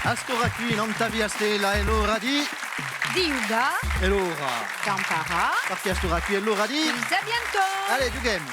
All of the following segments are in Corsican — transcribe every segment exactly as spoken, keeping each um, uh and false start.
À st'ora quì, nant'à Via Stella, hè l'ora di... Di ghjucà. Hè l'ora. D'amparà. Perchè à st'ora quì hè l'ora di... I Sapientoni. Allez, ghjuchemu.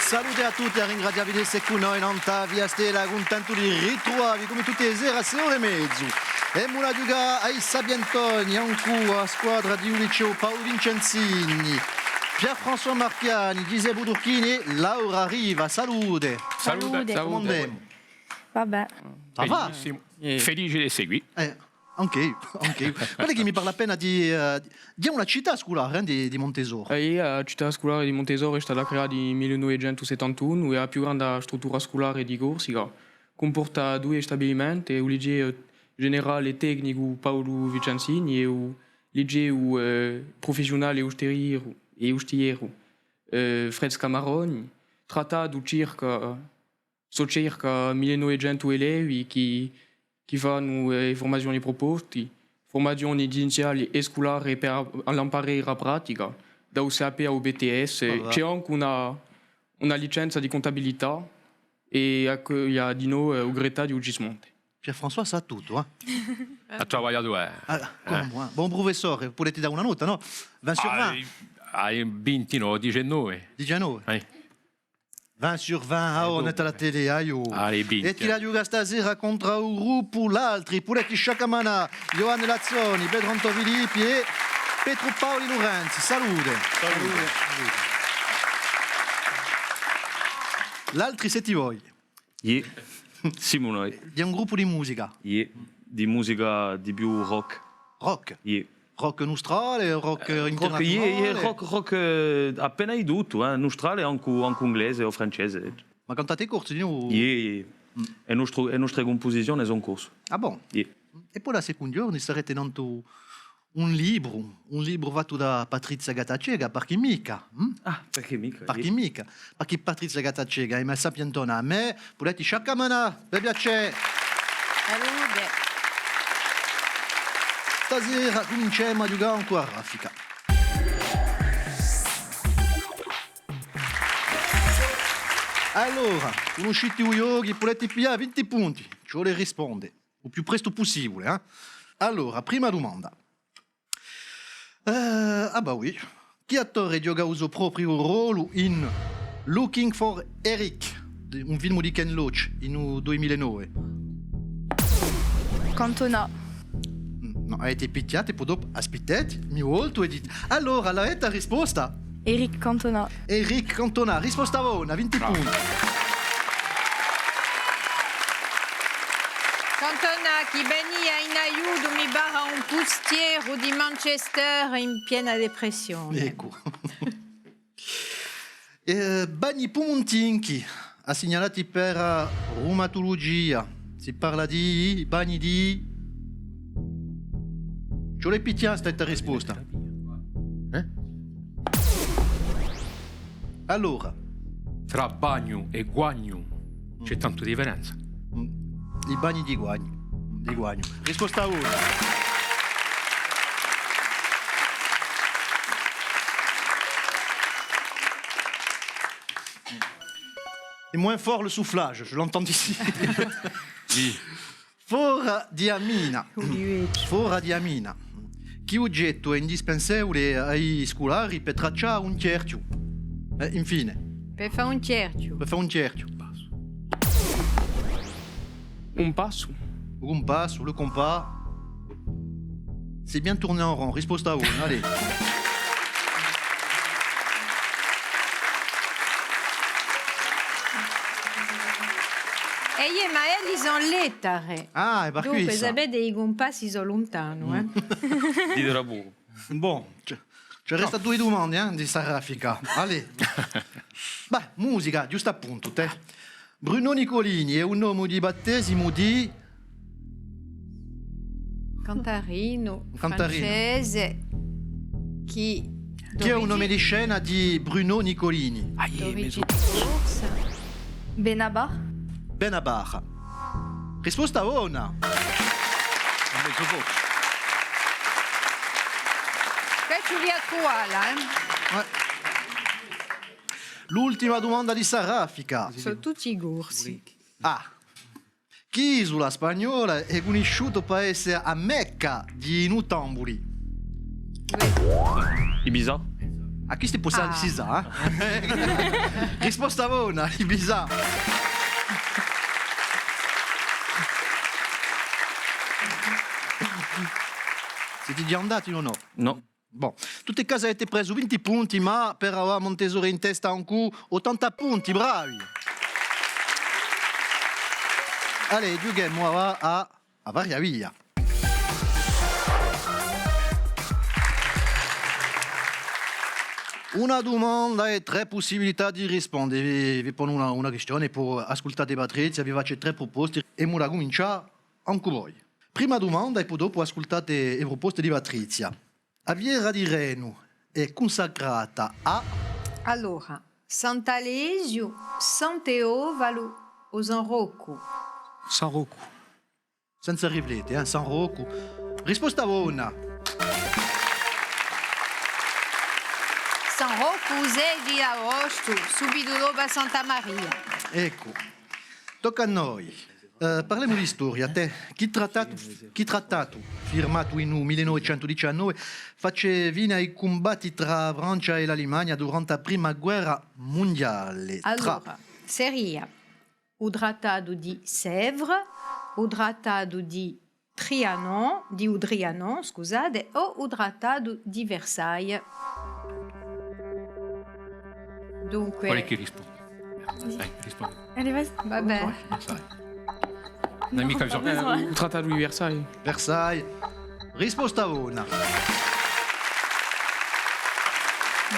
Salute à tutti, à ringrazià vi d'esse cù noi nant'à Via Stella, cuntentu di ritruvà vi cum'è tutte e sere à sei ore è mezu. Emu da ghjucà à i Sapientoni, ancu a squadra di u liceu Paulu Vincensini, Pierre-François Marchiani, Giuseppe Turchini è Laura Riva. Salute. Salute. Salute. Cum'andemu? Và bè. Ça va? Benissimu. Eh. Felice di seguì. Eh, anch'eiu, anch'eiu. Guarda chì mi parla appena di, eh, di una cità sculare, eh, di, di Montesoru. Eh, iè, a cità sculare di Montesoru hè stata creata in mille novecentu settantunu, hè a più granda struttura sculare di Corsica. Cumporta dui stabilimenti, u liceu generale è tecnicu Paulu Vincensini è u liceu, eh, prufessiunale è ustalieru, è ustalieru, eh, Fred Scamaroni, trattatu circa, sò circa mille novecentu elevi chì, chì fanu, eh, furmazioni pruposti, furmazioni iniziali è sculare per a, l'amparera pratica, da u C A P à u B T S. Voilà. Ci hè ancu una, una licenza di cuntabilità è accoglie dinò, eh, u Gretta di u Cismonte. Pierre-François sà tuttu, eh? Hà travagliatu, eh. Ah, cumu, eh? Bon prufessore, pudete dà una nota, nò? Vingt sur vingt? Ah, eh, vintinove, diciannove. Diciannove? Eh. Vingt sur vingt, ah, on est à la télé, aiò. Allez, vinti. È chì la ghjoca stasera contr'à u gruppu L'Altri, pudete sciaccamanà Ioanne Lazzoni, Petru Antò Filippi è Petru Paoli Lurenzi. Salute. Salute. L'Altri site voi. Iè. Simu noi. Hè un gruppu di musica. Iè. Di musica di più rock. Rock? Iè. Rock nustrale, rock, eh, internazionale? Rock, iè, iè, rock, rock, eh, appena di tuttu, eh, nustrale, ancu, ancu inglese o francese. Ma cantate corsu, dinò? Iè, iè. Mm. E nostre, e nostre cumpusizione sò corse. Ah bon? Iè. È po u secondu ghjornu sarete nantu un libru, un libru fattu da Patrizia Gattaceca, Parchì micca, hm? Ah, Parchì micca, iè. Parchì micca, parchì Patrizia Gattaceca hè una sapientona à mè, pudete sciaccamanà, per piacè. Salute. Stasera cuminciemu à ghjucà ancu à raffica. Allora, cunniscite i ghjochi, pudete piglià vinti punti, ci vole à risponde u più prestu pussibule, eh? Allora, prima dumanda. Eh, ah, bah oui. Chì attore ghjoca u so propiu rollu in Looking for Eric, un filmu di Ken Loach, in u dui mila è nove? Cantona. Nò, avete pichjatu, po dopu, aspittate, mi voltu è dite. Allora, l'avete a risposta? Eric Cantona. Eric Cantona, risposta bona, vinti punti. Bravo. Cantona chì venia in aiutu, mi pare, à un pustieru di Manchester in piena depressione. Eccu. Eh, bagni pumuntinchi, assignalati per, eh, rumatulugia. Si parla di bagni di... Ci vole à pichjà sta risposta. Eh? Allora. Trà bagnu è guagnu ci hè tanta differenza. Mm. I bagni di guagnu. Di guagnu. Risposta una. C'est moins fort le soufflage, je l'entends d'ici. Sì. Fora di a mina. Fora di a mina. Chì ughjettu hè indispensevule à i sculari per traccià un chjerchju? Eh, infine. Per fà un chjerchju. Per fà un chjerchju. Un cumpassu. Un cumpassu, le compas. C'est bien tourné en rond. Risposta una, allez. Eh, iè, ma elli sò lettare. Ah, hè per quessa. Dunque, sapete, i cumpassi sò luntanu, eh. Mm. Ditela puru. Bon, ci, ci resta dui dumande, eh, di sta raffica. Allez. Bè, musica, ghjustu appuntu, tè. Bruno Nicolini hè un nomu di battesimu di... Cantarinu, cantarinu francese, chì Chì hè un nome di scena di Bruno Nicolini. D'origine corsa. Benabar. Benabar. Risposta bona. Quessu vi a truvata, eh? Eh. L'ultima dumanda di sta raffica. Sò tutti corsi. Ah. Chì isula spagnola hè cunnisciuta pà esse a Mecca di i nuttambuli? Ibiza? À chì si pò sà, si sà, eh? Risposta bona, Ibiza. Site digià andati o nò? Nò. Bon, tutti i casi avete presu vinti punti, ma per avà Montesori in testa ancu ottanta punti, bravi! Allez, ghjuchemu avà à, à Varia Via. Una dumanda è trè pussibilità di risponde. Vi, vi ponu una, una quistione, po ascultate Patrizia, vi face trè pruposte è emu da cumincià ancu voi. Prima dumanda è po dopu ascultate e pruposte di Patrizia. A fiera di Renu hè cunsacrata à... Allora, Sant'Alesiu, San Teofalu o San Roccu? San Roccu. Senza riflette, eh, San Roccu. Risposta bona. San Roccu, u sedeci d'aostu, subitu dopu à Santa Maria. Eccu. Tocca à noi. Eh, parlemu di storia, tè. Chì trattatu, chì trattatu, firmatu in u mille novecentu diciannove, face fine à i cumbatti trà a Francia è l'Alemagna durante a prima guerra mundiale? Allora, seria u trattatu di Sèvres, u trattatu di Trianon, di u Trianon, scusate, o u trattatu di Versailles. Dunque, quale hè chì risponde? Dai, rispondi. Allez, vas-y. Vabbè. Versailles. Ùn hè micca bisognu. U trattatu di Versailles. Versailles. Risposta bona.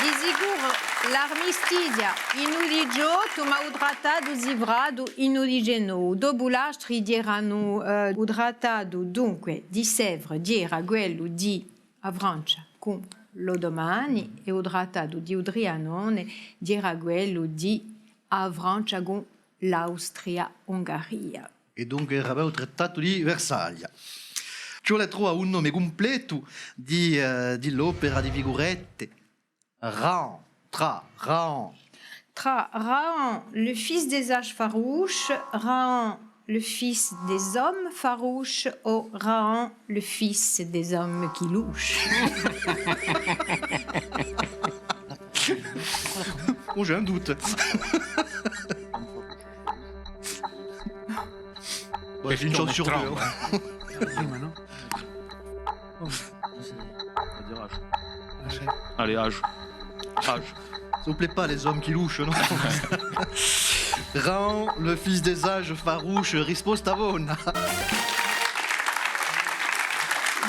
Di sicuru l'armistizia in u diciottu, ma u trattatu siferatu in u diciannove. Dopu l'astri eranu, eh, u trattatu, dunque, di Sèvres, era quellu di a Francia cù l'Otomani, è u trattatu di u Trianone era quellu di a Francia cù l'Austria-Ungheria. È dunque era u trattatu di Versailles. Ci vole à truvà u nome cumplettu di, eh, di l'opera di figurette. Raon, trà, Raon. Trà Raon, le fils des âges farouches, Raon, le fils des hommes farouches, o Raon, le fils des hommes qui louchent. Oh, j'ai un doute. Bon, c'est une chance sur deux, hein. Allez, âge. Âge. Ça vous plaît pas, les hommes qui louchent, non? Raon, le fils des âges farouches, risposta bona.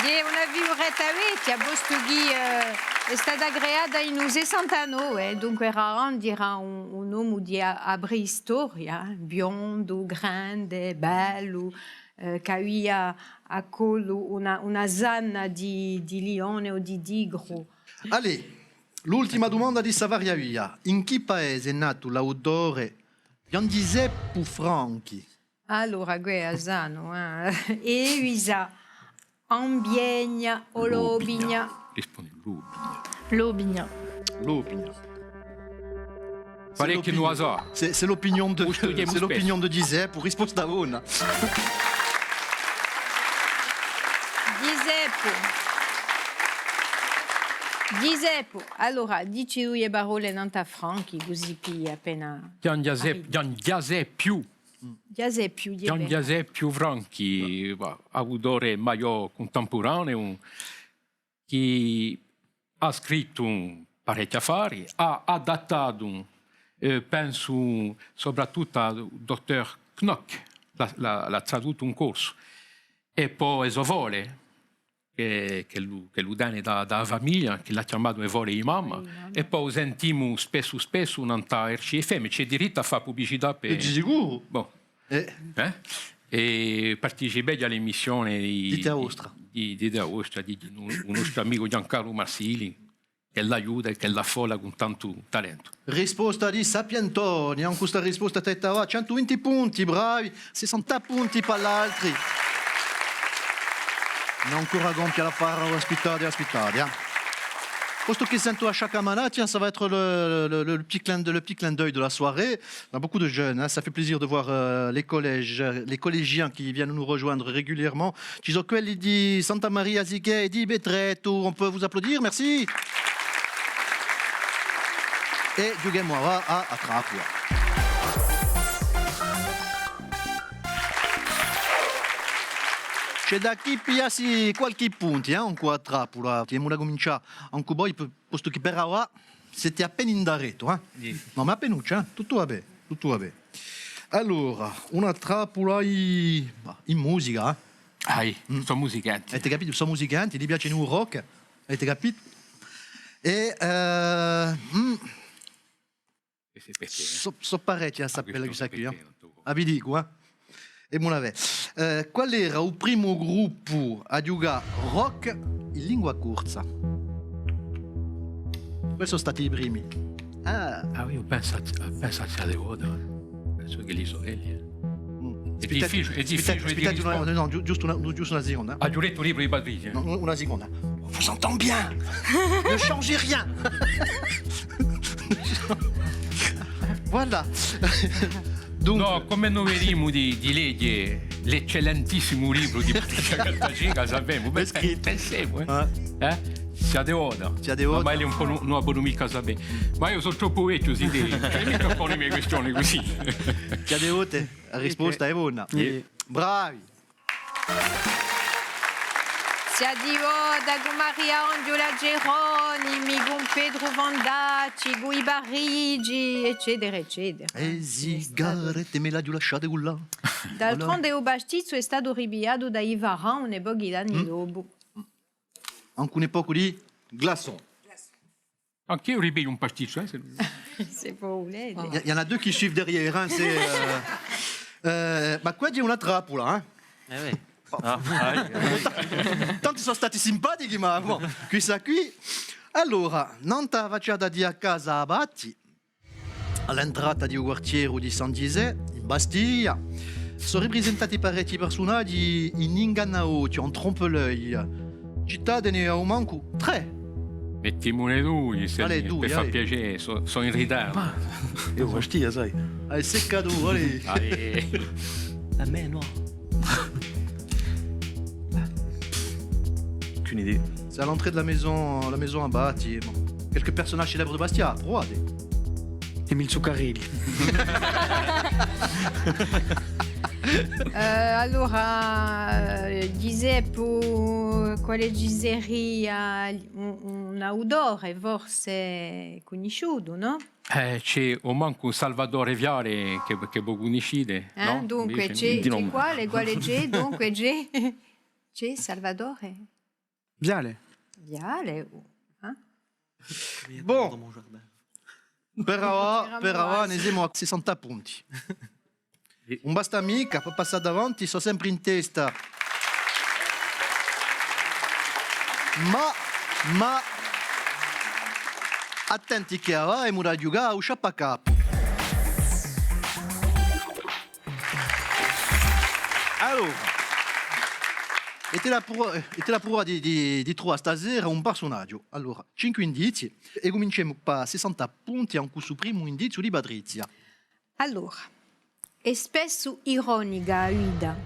Hè una figuretta vechja, postu chì, eh, hè stata creata in u sessantanove, eh, dunque Raon era un, un omu di a, a preistoria, eh, biondu, grande, bellu, eh, chì avia à collu una, una sanna di, di lione o di tigru. Allez, l'ultima dumanda di sta Varia Via. In chì paese hè natu l'autore Ghjuvan Ghjiseppu Franchi? Allora, què a sanu, eh. Evisa, Ambiegna o Lobigna? Rispondi Lobigna. Lobigna. Lobigna. Parechji ùn a sanu. C'est, c'est l'opinion de, c'est l'opinion de Ghjiseppu, risposta bona. Ghjiseppu. Ghjiseppu, allora, dici duie parolle nant'à Franchi, cusì chì appena... Ghjuvan Ghjiseppu, Ghjuvan Ghjiseppu. Ghjiseppu, Ghjuvan Ghjiseppu Franchi, autore maiò cuntempuraneu, chì hà scrittu parechji affari, hà adattatu, eh, pensu, soprattuttu à Dottor Knock, l'hà, l'hà, l'hà traduttu in corsu, è po e so fole, chì, chì lu, chì lu tene da, da famiglia, chì l'hà chjamatu e fole di mamma, è po u sentimu spessu, spessu, nant'à R C F M, ci hè dirittu à fà publicità per... È di sicuru. Bon. Eh? È participeghju à l'emissione di, di, di, di, di, di u nostru amicu Ghjuvan Carlu Marsili. ch'ella aiuta è ch'ella affolla cun tantu talentu. Risposta di Sapientoni, cù sta risposta Tetta và, centu vinti punti, bravi, sessanta punti pà l'altri. Ùn hè ancora compia l'affare, aspittate, aspittate, eh. Postu chì sentu a sciaccamanata, tiens, ça va être le, le, le, le petit clin, le petit clin d'œil de la soirée. On a beaucoup de jeunes, hein, ça fait plaisir de voir, euh, les collèges, les collégiens qui viennent nous rejoindre régulièrement. Ci sò quelli di Santa Maria Sichè è di Petrettu, on peut vous applaudir, merci. È ghjuchemu avà à, à a trappula. Ci hè da chì pigliassi qualchì punti, eh, cù a trappula. Emu da cumincià ancu voi, p-, postu chì per avà site appena in daretu, eh? Iè. Nò, ma appenuccia, eh? Tuttu và bè, tuttu và bè. Allora, una trappula in, in musica, eh? Ah, iè, sò musicanti. Avete capitu? Sò musicanti, li piace u rock, avete capitu? È, eh, mm, sò, sò parechji à sapella quissa quì, eh? A vi dicu, eh? È mo la vè. Eh, qual era u primu gruppu à ghjucà rock in lingua corsa? Quali sò stati i primi? Ah. Ah, eiu pensu à, pensu à Zia Devota, eh. Pensu ch'elli sò elli, eh. Mm. Hè difficiule, hè difficiule à dì. Aspittate una, nò, ghju-, ghjustu una, ghjustu una seconda, eh. Ah, aghju lettu u libru di Patrizia. Nò, una seconda. On vous entend bien. Ne changez rien. Voilà. Dunque. Nò, cum'è no vidimu di, di leghje l'eccellentissimu libru di Patrizia Gattaceca, sapemu, hè scrittu. Pensemu, eh. Eh? Zia Devota. Zia Devota. Ma, ma elli ùn ponu, ùn la ponu micca sapè. Ma eiu sò troppu vechju, sì, di, ùn mi pongu micca quistioni cusì. Zia Devota, a risposta hè bona. Iè. Bravi. Zia Devota cù Maria Anghjula Geronimi, cù Petru Fondacci, cù i Parigi, eccetera, eccetera. E sigarette me l'aghju lasciate cullà. D'altronde u pastizzu hè statu ripigliatu da i Pharaons pochi anni dopu. Ancu un pocu di glaçon. Anch'eiu ripigliu un pastizzu, eh, sè... Sè vo vulete. Il y, il y en a deux qui suivent derrière, hein, c'est, euh, euh, ma quì hè una trappula, eh. Eh oui. Ah, ah, oui. Tanti sò stati simpatichi, ma bon, quissa quì. Allora, nant'à a facciata di a casa Abati, à l'entrata di u quartieru di San Ghjisè, in Bastia, sò riprisentati parechji persunaghji in ingannaochju, en trompe-l'œil. Citatene à u mancu trè. Mettimune dui, sè... Allez, dui, per fà piacè, sò, sò in ritardu. Ma eiu Bastia, sai. Allez, secca tù, allez. Allez. La main noire. Aucune idée. C'est à l'entrée de la maison, la maison Abati. Bon. Quelques personnages célèbres de Bastia, provate. Emile Zuccarelli. Eh, allora, eh, Ghjiseppu, quale ci seria un, un autore forse cunnisciutu, nò? Eh, ci hè omancu Salvatore Viale, chì, chì vo cunniscite, eh, nò? Dunque, ci hè, ci hè quale, quale ci hè? Dunque, ci hè, ci hè Salvatore Viale. Viale, eh? Bon. Per avà, per avà, ne simu à sessanta punti. Ùn basta micca, pà passà davanti, sò sempre in testa. Ma, ma, attenti chì avà emu da ghjucà à u sciappacapu. Allora, ete a pru-, ete a prova di, di, di truvà stasera un persunaghju. Allora, cinque indizii, è cuminciemu pà sessanta punti, cù stu primu indiziu di Patrizia. Allora, hè spessu ironica a vita,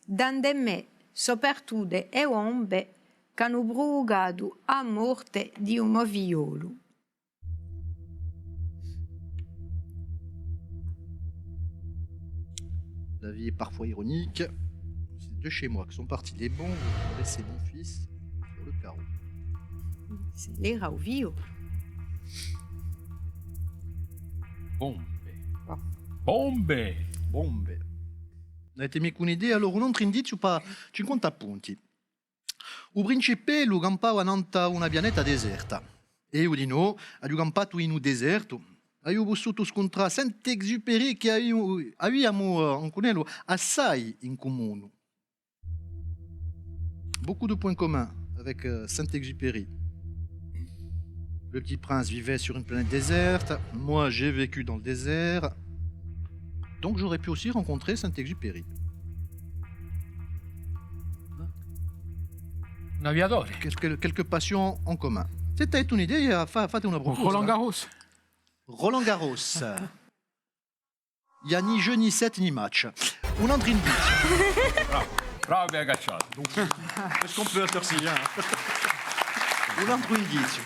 dand'è mè sò partute e bombe ch'anu pruvucatu a morte di u mo figliolu. La vie est parfois ironique. C'est de chez moi que sont parties les bombes pour laisser mon fils sur le carreau. S'ellu era u figliu. Bombe. Bon. Bombe! Bombe. Ùn avete micca un'idea, allora un altru indiziu pà cinquanta punti. U principellu campava nant'à una pianeta deserta. È eiu dinò, aghju campatu in u desertu. Aghju pussutu scuntrà Saint-Exupéry chì aviu-, aviamu, eh, ancu noi assai in cumunu. Beaucoup de points communs avec, euh, Saint-Exupéry. Le Petit Prince vivait sur une planète déserte. Moi, j'ai vécu dans le désert. Donc, j'aurais pu aussi rencontrer Saint-Exupéry. Un aviatore. Quelques, quelques passions en commun. S'è avete un'idea, fa-, fate una pruposta. Roland Garros. Roland Garros. Il y a ni jeu, ni set, ni match. Un altru indiziu. Bravu, bravu, ben cacciatu. Donc, est-ce qu'on peut intercéder, hein ? Un altru indiziu.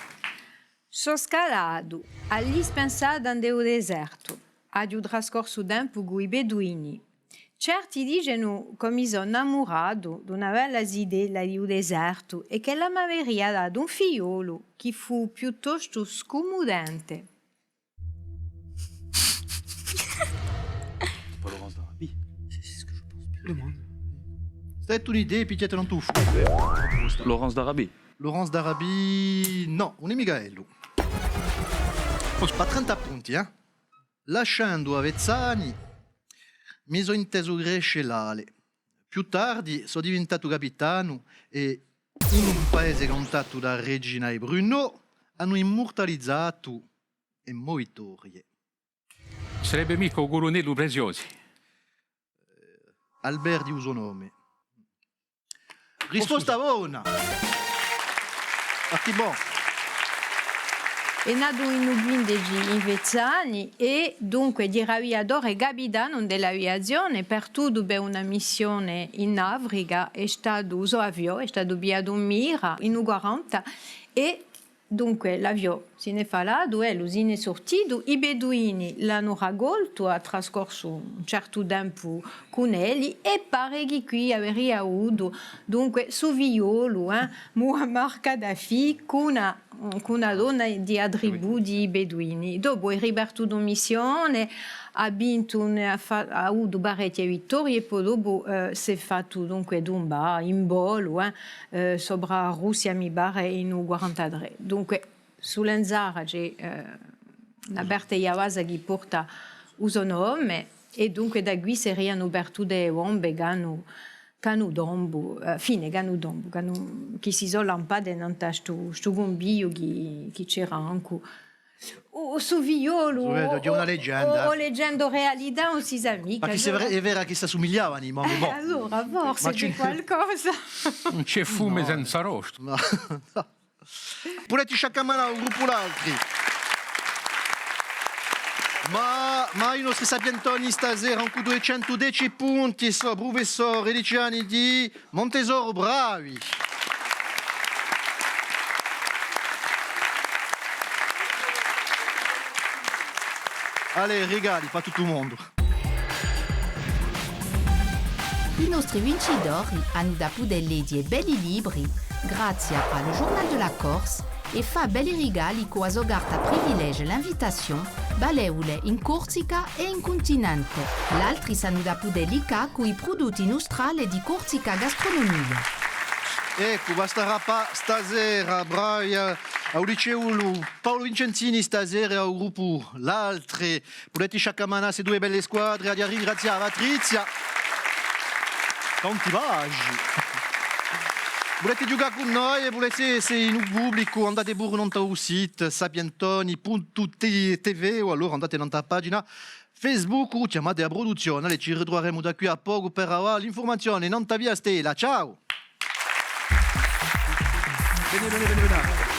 Sò scalatu à l'ispensata in u desertu. Aghju trascorsu tempu cù i beduini. Certi dicenu ch'o mi sò innamuratu d'una bella zitella di u desertu è ch'ella m'averia datu un figliolu chì fù piuttostu scumudente. C'est pas Laurence d'Arabie. C'est, c'est ce que je pense. Demande. S'è avete un'idea, pichjate un tuffo. Laurence d'Arabie. Laurence d'Arabie, nò, ùn hè micca ellu. Pà trenta punti, eh. Lascendu Avezzani, mi sò intesu cresce l'ale. Più tardi sò diventatu capitanu è in un paese cantatu da Regina è Bruno anu immurtalizatu e mo vittorie. Sarebbe micca u culunellu Preziosi? Alberti u so nome. Risposta bona! Parti bon. Hè natu in u quindeci in Vezzani è dunque era aviatore capitanu di l'aviazione, partutu per una missione in Africa, hè statu u so aviò, hè statu pigliatu in mira in u quaranta è dunque, l'aviò si n'hè falatu, ellu si n'hè surtitu, i beduini l'anu raccoltu, hà trascorsu un certu tempu cun elli, è pare chì quì averia avutu, dunque, su figliolu, eh, Muammar Kadhafi, cù una, cù una donna di a tribù di i beduini. Dopu hè ripartutu in missione, hà vintu, ne hà fa-, hà avutu parechje vittorie, è po dopu, eh, s'hè fattu, dunque, tumbà in volu, eh, eh, sopra a Russia, mi pare, in u quarantatrè. Dunque, sull'Anzara ci hè, eh, una parte di a basa chì porta u so nome, è dunque da quì serianu partute e bombe ch'anu, ch'anu tombu, eh, fine, ch'anu tombu, ch'anu, chì si sò lampate nant'à stu, stu cumbigliu chì, chì c'era ancu. O, o su figliolu, o, o, o leggenda o realità, ùn si sà micca. Ma chì hè vera chì s'assumigliavanu, ma bon. Eh, allora, forse c'hè qualcosa. Ùn ci hè fume senza rostu. Nò. Pudete sciaccamanà u gruppu L'Altri. Ma, ma i nostri sapientoni stasera, cù duiecentu dece punti, sò prufessori, liceani di Montesoru, bravi! Allez, rigali pà tuttu u mondu. I nostri vincitori anu da pudè leghje belli libri, grazia à Le Journal de la Corse, è fà belli rigali cù a so carta privilège L'Invitation, valevule in Corsica è in cuntinente. L'altri s'anu da pudè liccà cù i prudutti nustrali di Corsica Gastronomia. Eccu, basterà pà stasera, bravi à, à u liceu Paolo Vincenzini stasera è à u gruppu L'Altri. Pudete sciaccamanà ste duie belle squadre, aghju da ringrazià à Patrizia. Tanti basgi. Vulete ghjucà cù noi è vulete esse in u publicu, andate puru nant'à u situ sapientoni puntu T V o allora andate nant'à a pagina Facebook o chjamate a pruduzzione. Allez, ci ritruveremu da quì à pocu per avà l'infurmazione nant'à Via Stella. Ciao! Venite, venite, venite, venite.